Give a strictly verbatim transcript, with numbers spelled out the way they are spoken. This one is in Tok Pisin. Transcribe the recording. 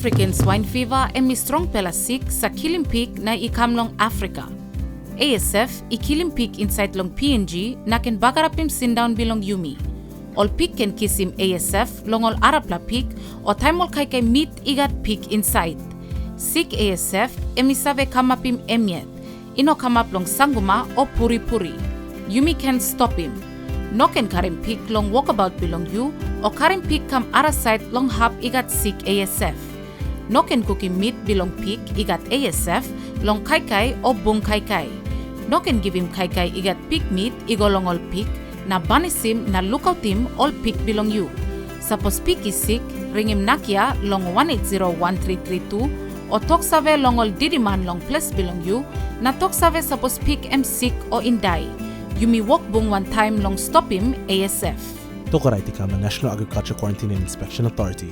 African swine fever em i strongpela sik sa kilim pik na i kam long Afrika. A S F i kilim pik insait long P N G na ken bagarapim sindaun bilong yumi. Ol pik ken kisim A S F long ol arapela pik, o taim ol kaikai mit i gat pik insait. Sik A S F em i save kamapim em yet. I no kamap long sanguma o puripuri. Yumi ken stopim. No ken karim pik long wokabaut bilong yu, o karim pik kam arasait long hap i gat sik A S F. No ken kukim mit bilong pik i gat A S F long kaikai o bung kaikai. No ken givim kaikai i gat pik mit i go long ol pik, na banisim na lukautim ol pik bilong yu. Sapos pik i sik, ringim nakia long one eight zero one three three two, o toksave long ol didiman long ples bilong yu, na toksave sapos pik em sik o indai. Yumi wok bung wantaim long stopim A S F. Tok orait i kam na National Agriculture Quarantine and Inspection Authority.